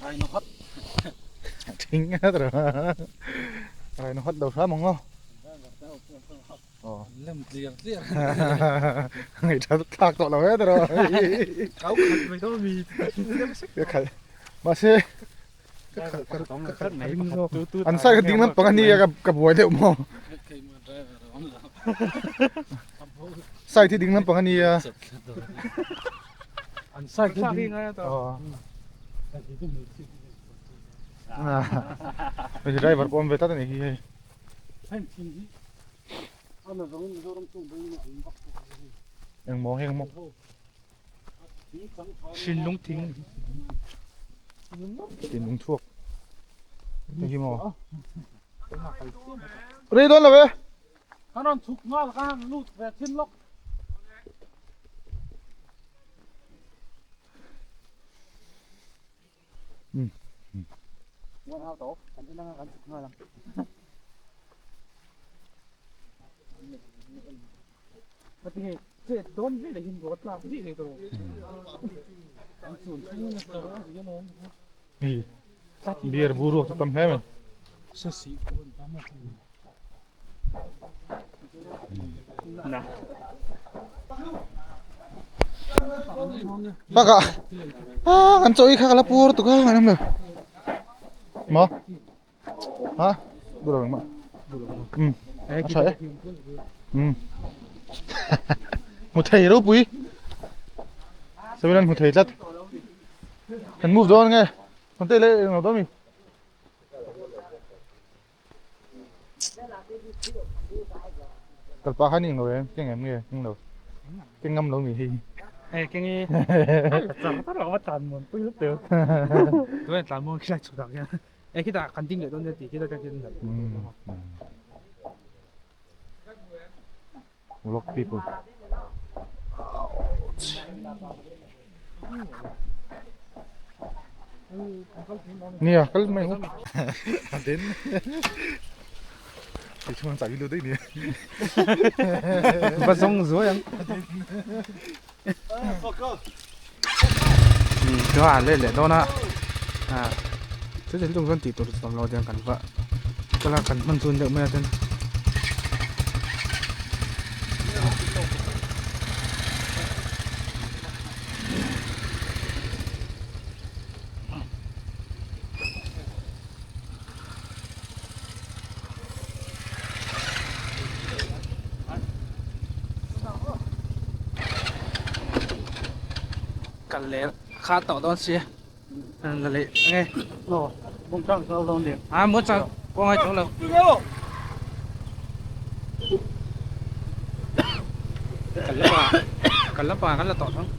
Raino hot. Thing a tro. Raino hot lo hram ang aw. Aw. Lem tlir tlir. Ngai tha thlak tawh lo e tro. Kau khat mai dawn mi. Ka khat. Mahse ka khat ka khat mai zawk. An side kha ding lampang a nia ka buai deuh maw. Side hi ding lampang a nia. An side hi ding. Aw. Hei driver pawh awm ve tlat a ni hi hei. Engmaw heng maw. Hrinlung thing. Tinlung chhuak. Hei hi maw. Rei dawn lo e. Kan rawn chhuk nghal ka han lut ve thin lawk. Beer bu ruak chu tam hle mai. Bakah ah kan chaw ei kha ka la pur tuk a an awm lo maw ha duh lo engmah um a tha e um hmu thei ropui sawilan hmu thei tlat kan move dawn nge kan teh leh englo dawn mi. Kalpa kha ning lo em keng em nge keng lo keng ngam lo mi hi eh keng i char tar lo tan mon pui lut teu tuan tlan mon khilai chu dak hian eh khita kan ding leh dawn nia ti khita kan ding leh Vlog people. Nia kal mai hu. Den. Thì chúng ta đi đấy nè. Va zong zuai ang. Chu a let leh dawn a. A chu thil tum chuan tih tur tam lo tiang kan va kal a kan hman chun deuh mai a chuan. Kal leh kha tawh dawn si la leh nge a muang chang pawh ngai tawh lo kal la pa kal la pa kan la tawh thung.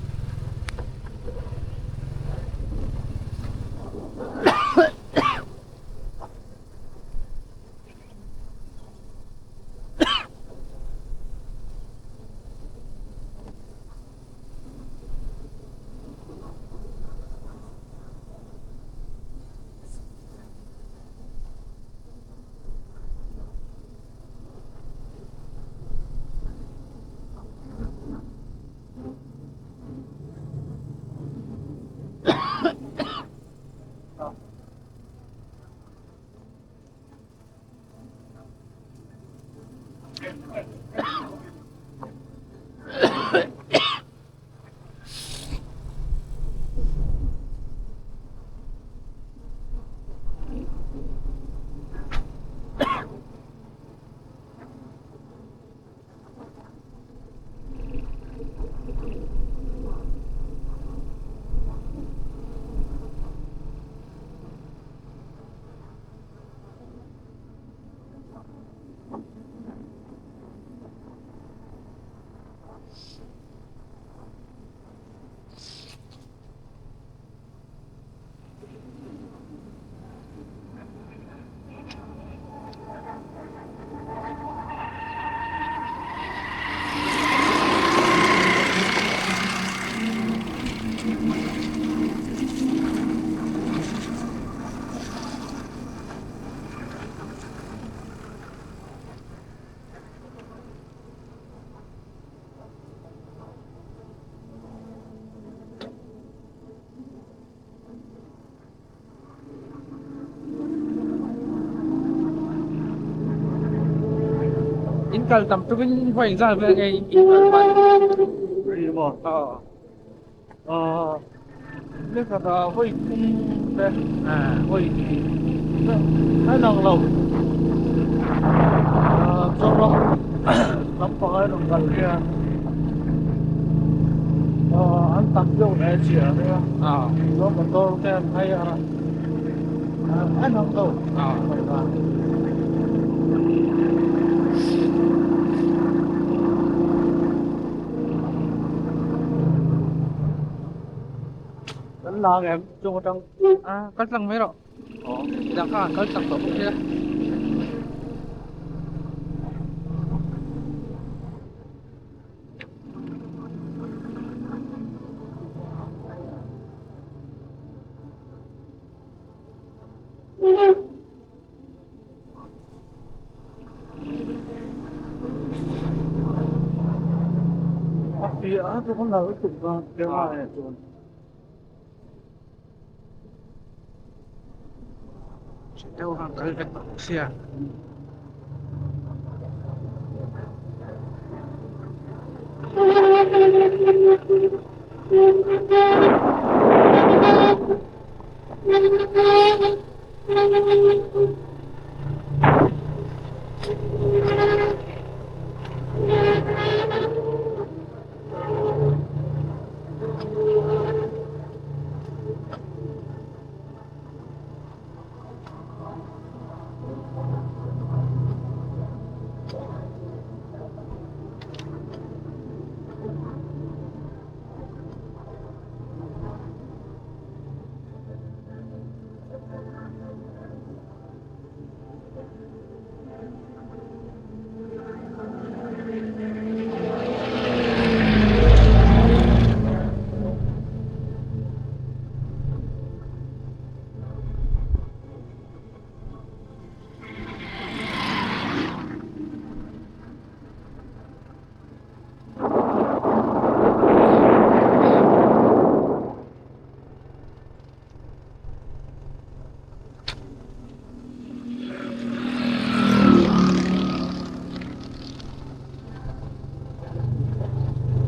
kal tam tukin vawi engzat vel nge in kal hman? Ri maw? Aw. Aw nikhat ah vawi thum te vawi hnih te a inang lo. Mizoram lampang a inang kal hian an tam deuh leh chiah ania chuan motor te an phei a a inang lo. Kan la ang em chung atang a kal tlang mai rawh midang kha kal tlang tawh bawk sia. A piah a chu kan lo tum a camera nen chuan. Deuh khan kal vek tawh bawk sia.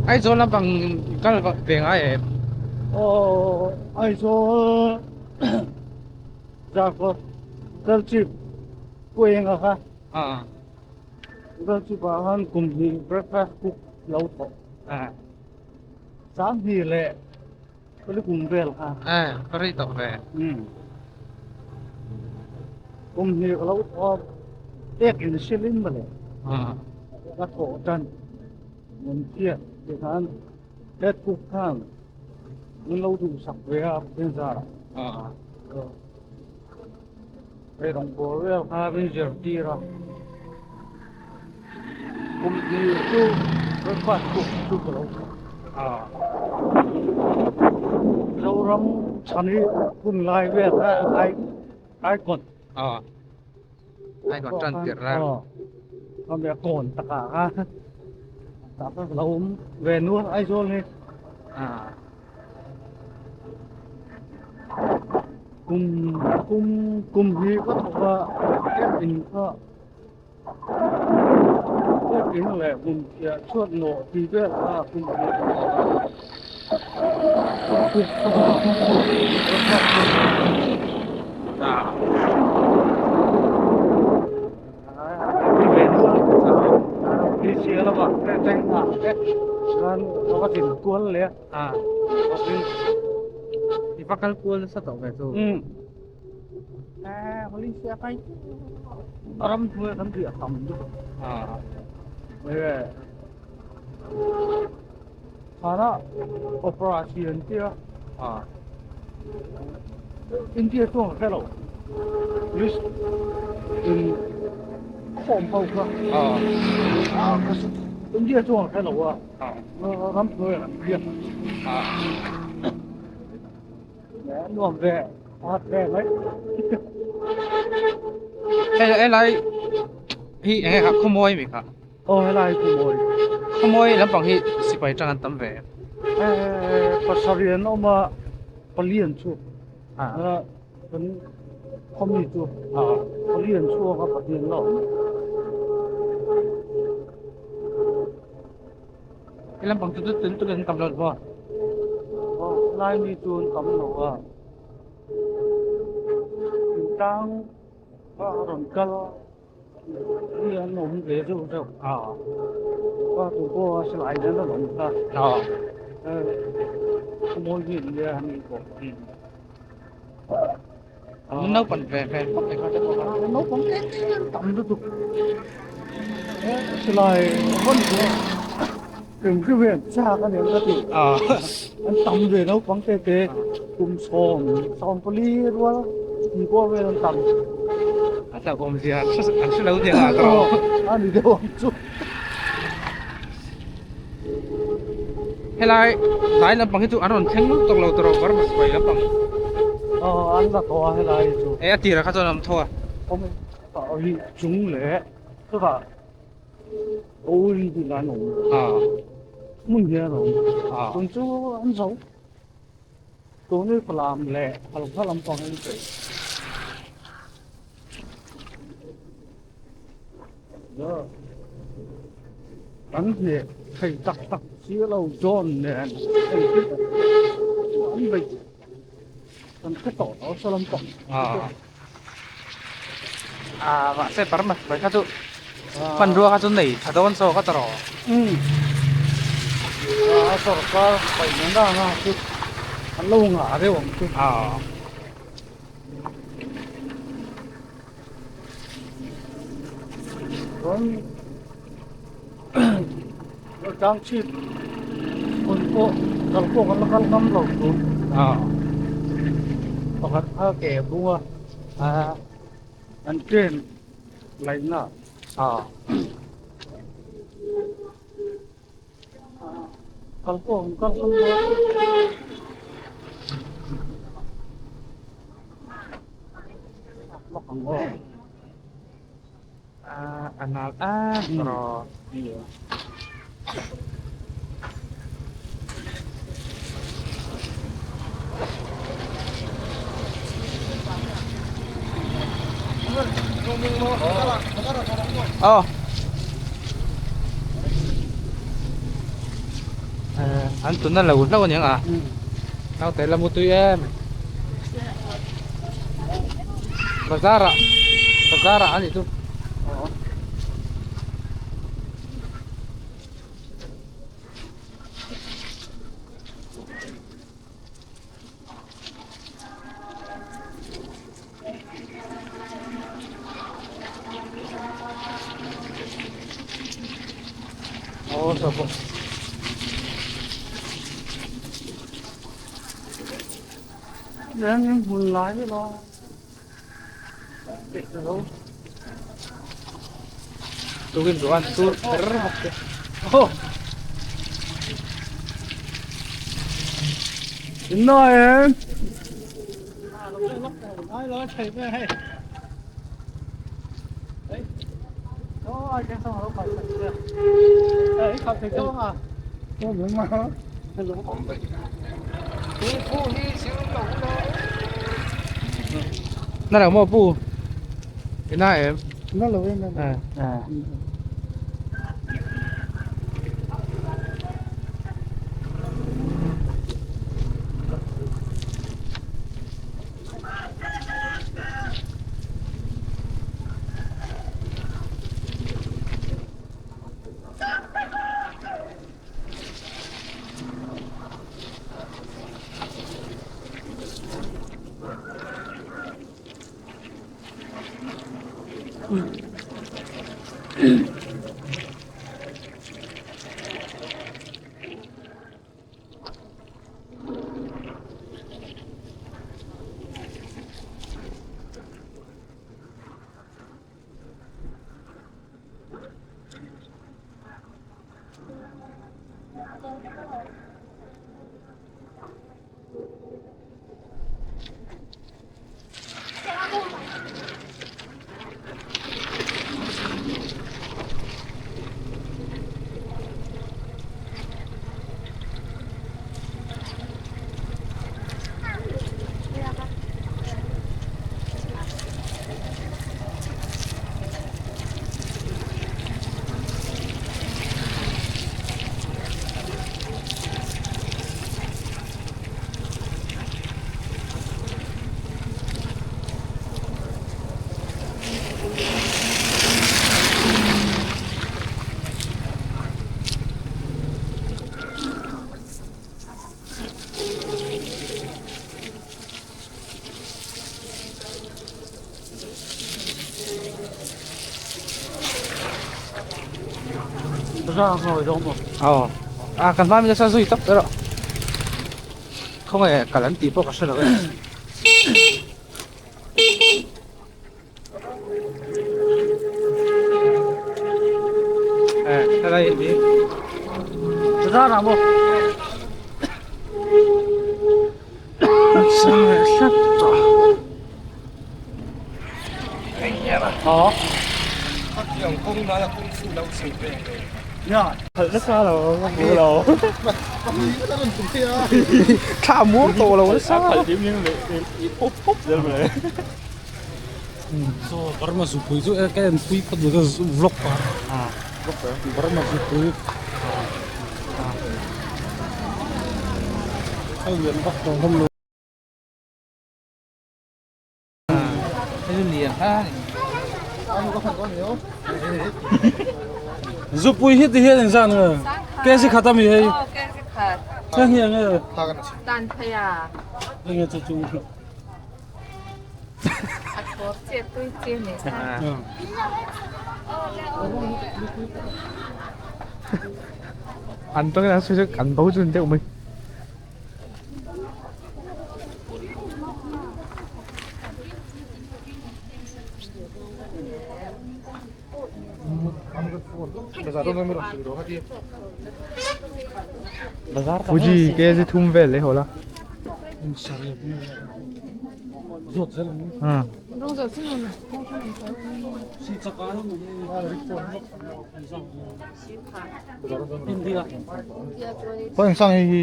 Aizawl lampang kal ve ngai em? Aw Aizawl Zarkawt Kalchip Kuenga kha Kalchip ah khan kum hnih breakfast cook lo thawh Sanghnih leh Ka kum vel kha. Eh, ka rei tawh ve. Umm. Kum hnih ka lo thawh a, ek in sil in mawle. Ka thawh tan min hriat ti khan head cook khan min lo duhsak ve a Pathian zarah. Hei rawngbawl vel kha min zirtir a. Kum hnih chu breakfast cook chu ka lo thawk a. Zoram chhani hun lai vel kha ai icon. Icon tan tirh la. Khami a kawn takah kha tah kha ka lo awm ve nual Aizawl hi. Kum kum kum hnih ka thawk a ep in kha. Biakinn leh hmun phiah chhuat nawh tih vel kha kum hnih ka thawk a. I va kal kual nasa tawh ve chu. Malaysia kai ram hnuai kan riah tam deuh a khana opera siam tia India chuan ka hre lo list in khawm ho kha India chuan ka hre lo a ram hnuai kan riak nuam ve a ve mai Hei helai hi eng nge kha khawmawi mi kha aw helai khawmawi khawmawi lampang hi sipai tang an tam ve eh pasarih an awm a pali an chhuak a kan khawmi chu pali an chhuak a pahnih an la awm. He lampang chu chu tun an tam lo maw? Aw helai mi chu an tam lo a. Thingtlang a rawn kal mi an awm ve deuh deuh. A tu pawh a silai hian an awm ta. A mawi mi an nia an nih pawh. Naupang ve ve khawp mai kha te pawh kha. Naupang em em tam lutuk. Silai hawn chu hrim hrim hian chak a ni ang ka ti. An tam ve naupang te te kum sawm sawmpali rual tih pawh vel an tam. A hlauhawm zia an hre lo nia a tawh. A ni deuh ang chu. Helai lai lampang hi chu an rawn thleng lutuk lo tawh Burma sipai lampang. Aw an la tawh a helai hi chu. E a tirah kha chuan an awm tho a. Awm e tah hi chung leh chutah Oil bik an awm. Hmun hi an awm. Tun chu an zo. Tun hi Falam leh Halkha lampang in chei. Kan hneh thei tak tak si lo John nen engtin an beih kan hre tawh lo saw lampang. Ah mahse Burma sipai kha chu hmanrua kha chu nei tha dawn zawk a ta rawh. Umm a sorkar paih na na chu an lo ngah deuh ang chu. Chuan tlang chhip hun pawh kal pawh kan la kal ngam lo tur pakhat a ke bung a an train laihna kal pawh an kal ngam lo a. A nal a tawh. Aw. An tuna lo hlauh aniang a. Naute la mutui em. Bazar ah bazar ah a nih chu. Aw tha bawk. Reng hmun lai vel a Tukin duan tur kher bawk te. In na em. Na lo maw pu? I na em? Na lo em em. Aw a kan hma mi nasa zui tawp erawh khawnge kal an tih pawh ka hre lo e. Eh helai hi Bazar ah maw? Thla muang tawh lo nasa. Burma zupui chu ka en pui phawt ka vlog a Burma zupui a lian vak tawh hlawm lo. Zupui hi ti hian engzat nge kg khat ami hei hei hi enge enge chu chu An tawng in an sawi chu an bo chu ni deuh mai. Fuji kg thum vel leh haw la. Khawi sang hei hi.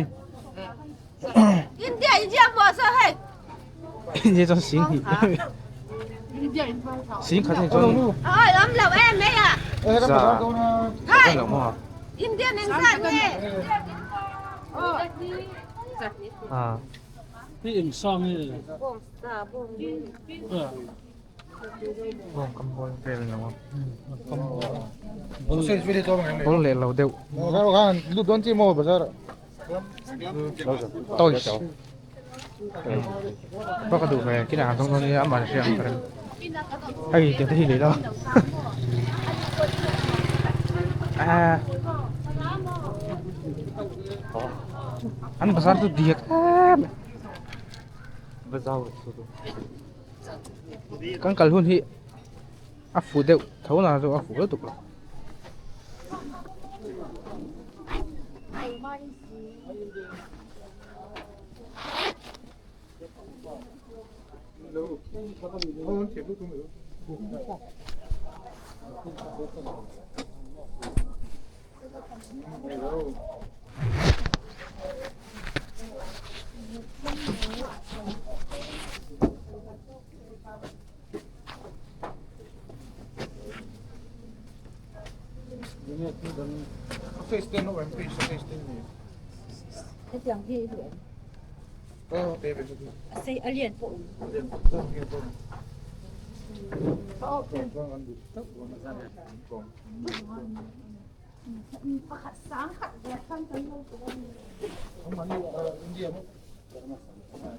India chuan sing hnih sing khat ni chuan za a lo maw a bawng kam bawl vel lo a bawl leh lo deuh toys pawh ka duh ve kinah an zawng dawn nia amah hria ang ka ring hei tiang te hi lei la ah an bazar chu diak em kan kal hun hi a fuh deuh tho na chu a fuh lutuk lo.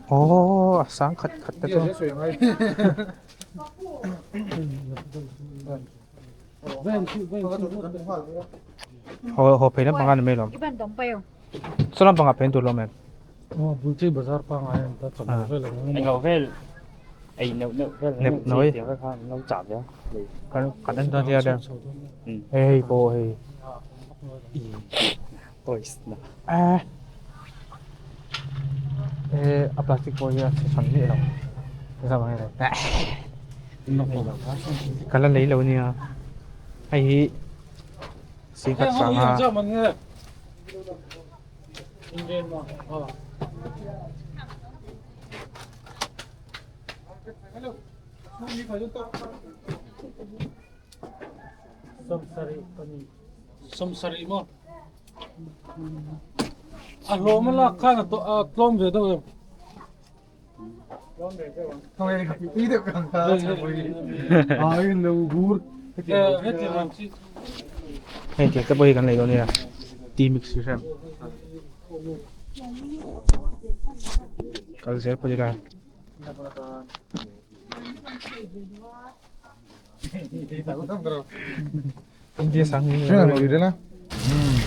Aww a sang khat khat te chu haw haw phei lampang a ni mai lo saw lampang ah phei an tur lo em nep nawi kan kan en dawn nia hei pawh hei a a plastic pawh hi a chhe chhan miah lo ka la lei lo nia hei hi singkhat sanga A hlawm a lak khan a tlawm ve deuh em? Hei tiang te pawh hi kan lei dawn nia tea mix hi hrem kal zel pawh ila. India sang hi. Umm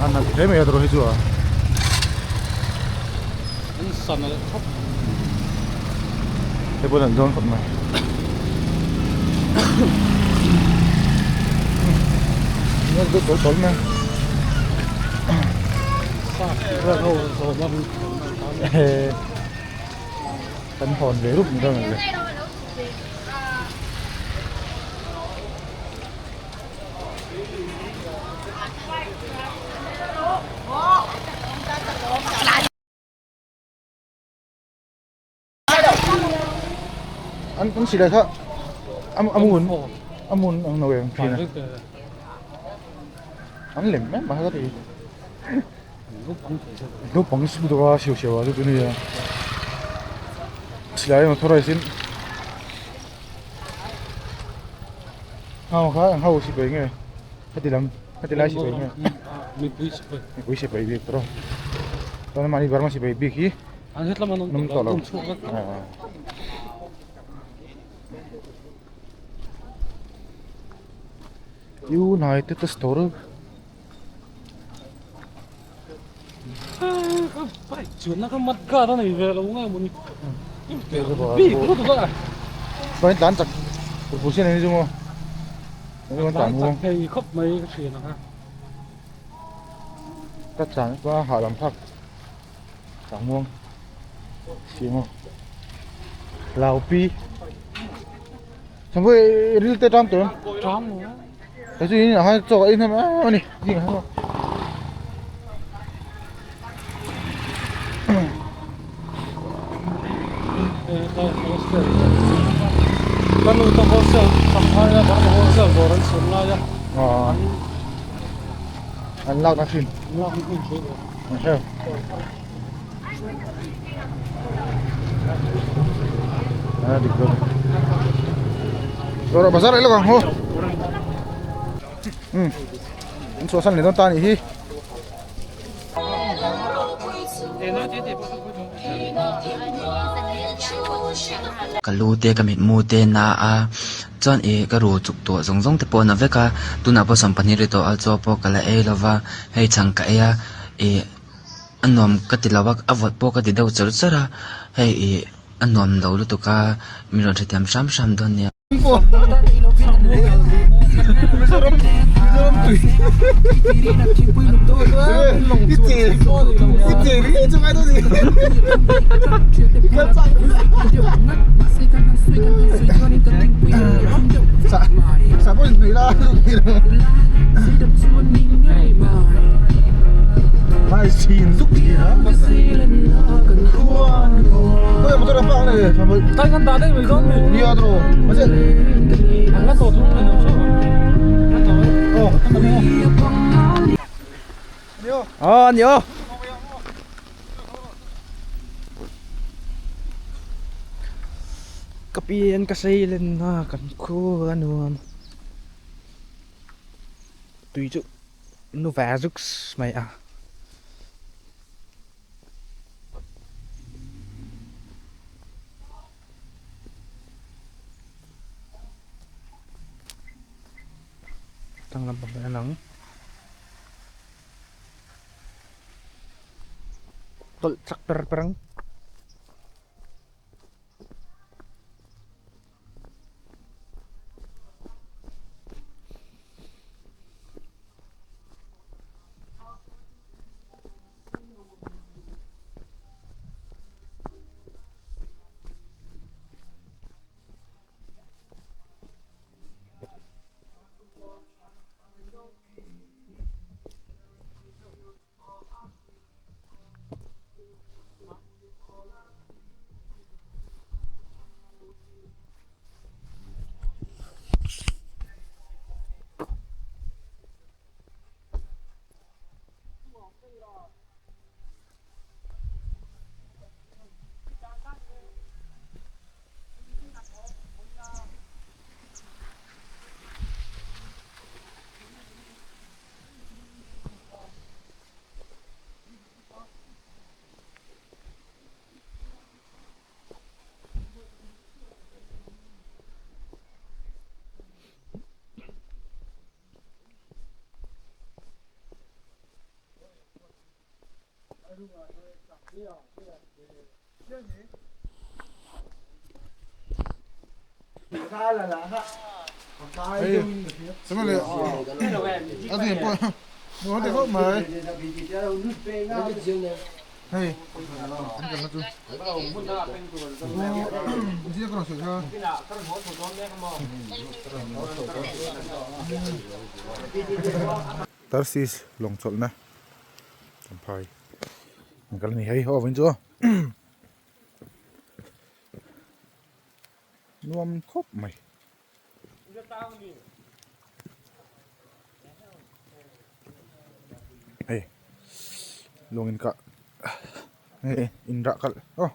a nalh hle mai a dawr hi chu a. An sa nalh khawp. Hei pawh nalh dawn khawp mai. Nalh deuh tawlh tawlh mai. Sa vel ho zawm a hun Kan hawn ve rup ni dawn ang le. An an silai kha a mun a mun ang no em thin a an lem em a ka ti naupang chu dawr a siau siau a chu chu nia silai emaw thawr aisin hau kha ang ho sipai nge heti lam heti lai sipai nge mipui sipai mipui sipai bik tawh chuan mahni burma sipai bik hi an hetlam an awm tawh lo United Store Bike chuanna kha mat guard a nei ve lo nge mawni bik lutuk a chuan tlan chak pur chian ani chu maw tlan chak thei khawp mai ka hriat ang a ka tlan chuan a hahlam thlak tlang muang si maw laupi thangpui ril te tam tur tam Cái gì nhỉ? Hai chỗ in thêm á này, gì hả? Ka nu te wholesale Shanghai a Burma wholesale dawr an siam lai a. An an lak na thin. An lak na thin thui dawr. An hre. A dik dawn. Dawr bazar ilo ang ho. Um. An chhuah san leh dawn ta anih hi. Ka lu te ka mitmu te na a chuan ih ka ru chuk tawh zawng zawng te pawh a na vek a tunah pawh sawmpahnih ri tawh a chaw pawh ka la ei lova hei chhang ka ei a ih a nuam ka ti lo a a vawt pawh ka ti deuh char char a hei ih a nuam lo lutuk a min rawn hrethiam hram hram dawn nia. Tay kan dah daih mai dawn mi. Nia tro. An la tawh thung mai lo chu. An la tawh. Oh. Ờ nhiều. Ka pian ka sei len na kan khu a nuam. Tui chu nu ve zuk mai a. Tang lampang hi a lang. Tawlh chak per per ang. Tarsis lawng chawlhna champhai an kal a ni hei ho avangin chu nuam khawp mai. Hei lawng in kah hei in rah kalh aw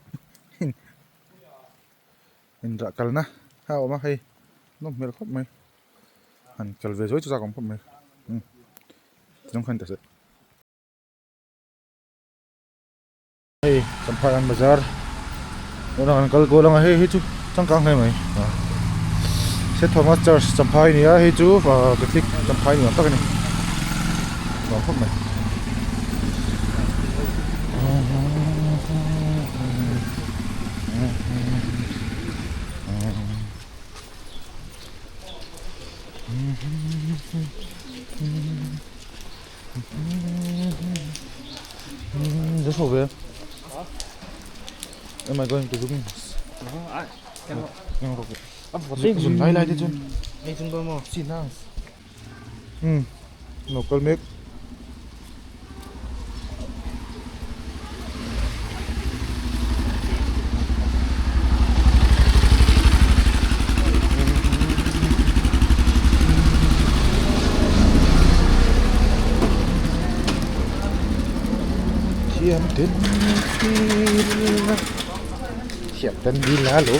in rah kalna a awm a hei nawm hmel khawp mai han kal ve zuai chu chak awm khawp mai umm tichuan khan ta se. Hei Champhai an bazar tunah kan kal kual anga hei hi chu changkang hle mai St Thomas Church Champhai a ni a hei chu ahh Catholic Champhai ni awm tak a ni nuam khawp mai. Rất khổ về. Am I going to zoom? Zoom lai lai te chun. Ei chung ba mo. Chi na. Local mek. Thiam ten dil thiam ten dil a lo.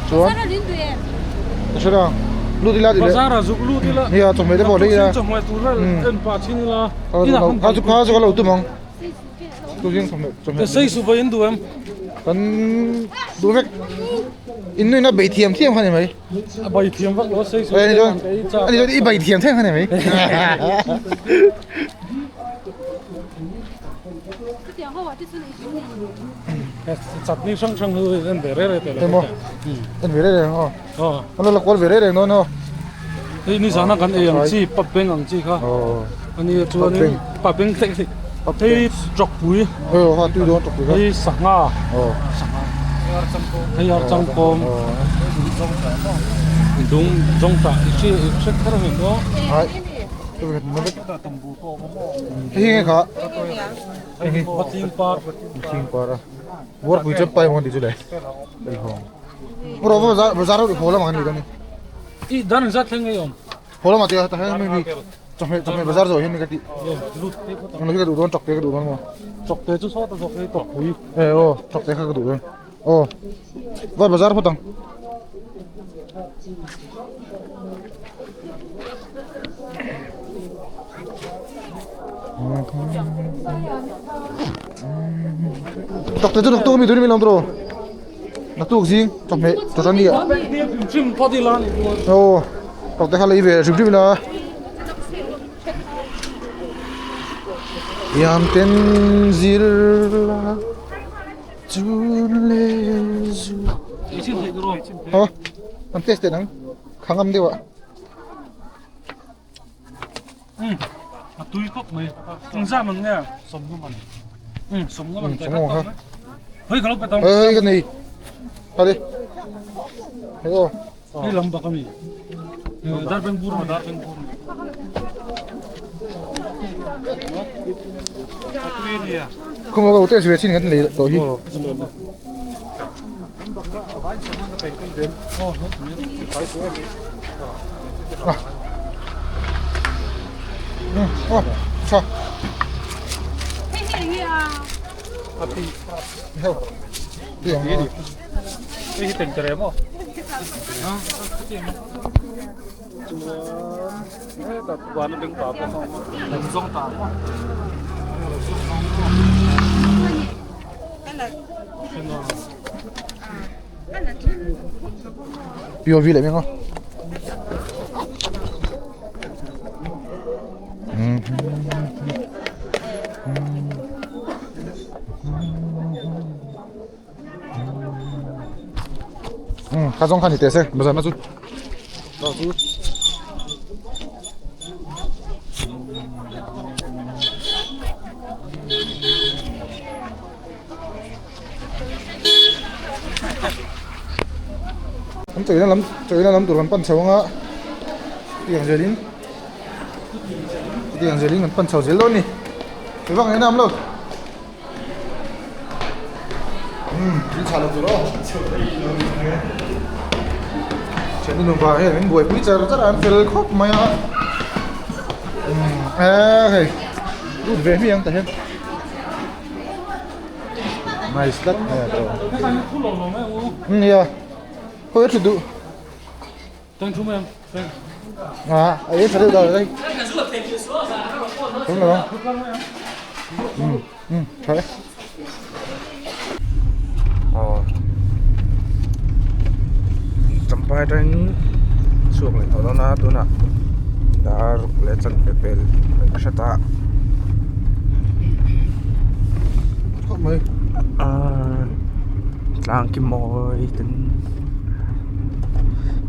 Chuan ka hre lo lut ila tih leh Bazar ah zuk lut ila nia chawhmeh te pawh lei ila chawhmeh tur vel en pah chin ila kha chu kha chu ka lo tum ang tuzing chawhmeh chawhmeh sei su vai in duh em kan duh vek in nuina bei thiam thiam kha ni mai. A bai thiam vak lo sei Ani chuan ani chuan i bai thiam theng kha ni mai. Chutney hrang hrang hi en ve reng reng teh Emaw en ve reng reng aw. An lo la kual ve reng reng dawn aw. Hei nizana kan ei ang chi pap beng ang chi kha. Ani chuanin pap beng thleng thleng hei chawkpui. Aw ha tui dawn chawkpui kha. Hei sangha. Sangha. Hei ar changkawm. Dung zawngtah i hre i hre kher ang em aw. Hai. Hei nge kha. Hei Patling par. Patling par a. Buarpui chu pai maw ti chu le. Ei hawng. Bro bazar bazar haw lamah kan ni dawn ni. I dan zat thleng ngei awm. Haw lamah tia ta hian mi chawhmeh chawhmeh bazar zawh hian mi ka tih. Ang lo hi ka duh dawn chawkte ka duh dawn maw. Chawkte chu sawta zawk hei tawkpui. E aw chawkte kha ka duh dawn. Aw vai bazar phawt ang. Chawkte chu naktuk mi durin mi lawm tawh. Naktuk zing chawhmeh chawhtan ni ah. Aw chawkte kha lei ve hrim hrim ila. Yam ten zir la chun le zu. Aw an test teh nang khangam deuh ah. A tui khawp mai eng zam ang nge sawmnga man sawmnga man sawmnga man kha hei ka lo pe tawng hei ka nei hare hei aw hei lam bak ami darbeng bur ma darbeng bur không có cái test về xin cái này tổ hi À. Ờ, sao? Heo. Đi đi. Đi tỉnh trời em không? Chuan hetah vana beng pa pawh a awm a zawng ta POV leh meng aw. Kha zawng kha ni teh se bazar na chu An chawina lam chawina lam tur kan pan chho anga tiang zelin tiang zelin kan pan chho zel dawn a ni vang en a awm lo. Thiannu nupa hian min buaipui char char a an fel khawp mai a eee hei lut ve hmiang ang tah hian nice tlat mai a nia khawi a thut duh. À, ấy phải được rồi đây. Đúng rồi. Ừ, ừ, thôi. Aw Champhai atangin chhuak leh tawh dawn a tunah dar ruk leh chanve pel a hre ta a tlang ki mawi ten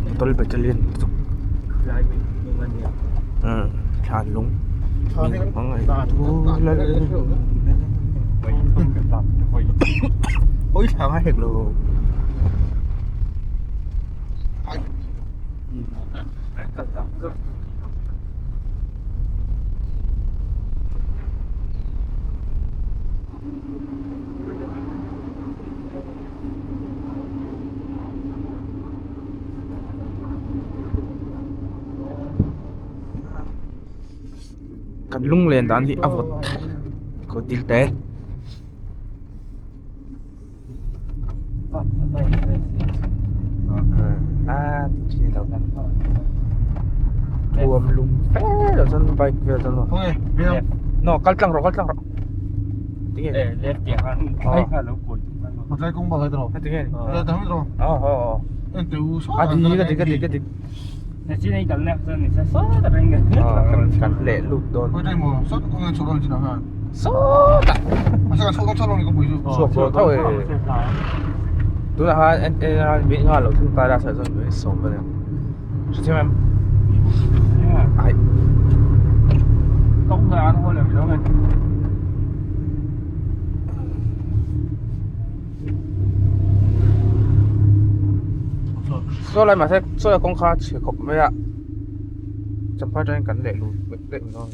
motor battalion lutuk thlan lung ôi thằng ai hek lo Kan lunglen dan hi a vawt ko dil te. A ti lo thuam lum fe lo chuan bike vel chuan maw no kal tlang rawh kal tlang rawh tinge a dik a dik a dik a dik kan leh lut dawn sawtah chhuak dawn tho e tunah khan en en a lo thleng ta a chuan min sawm a ni hrethiam em ai Saw lai mahse saw lai kawng kha a chhe khawp mai a champhai atangin kan leh lut leh mai dawn.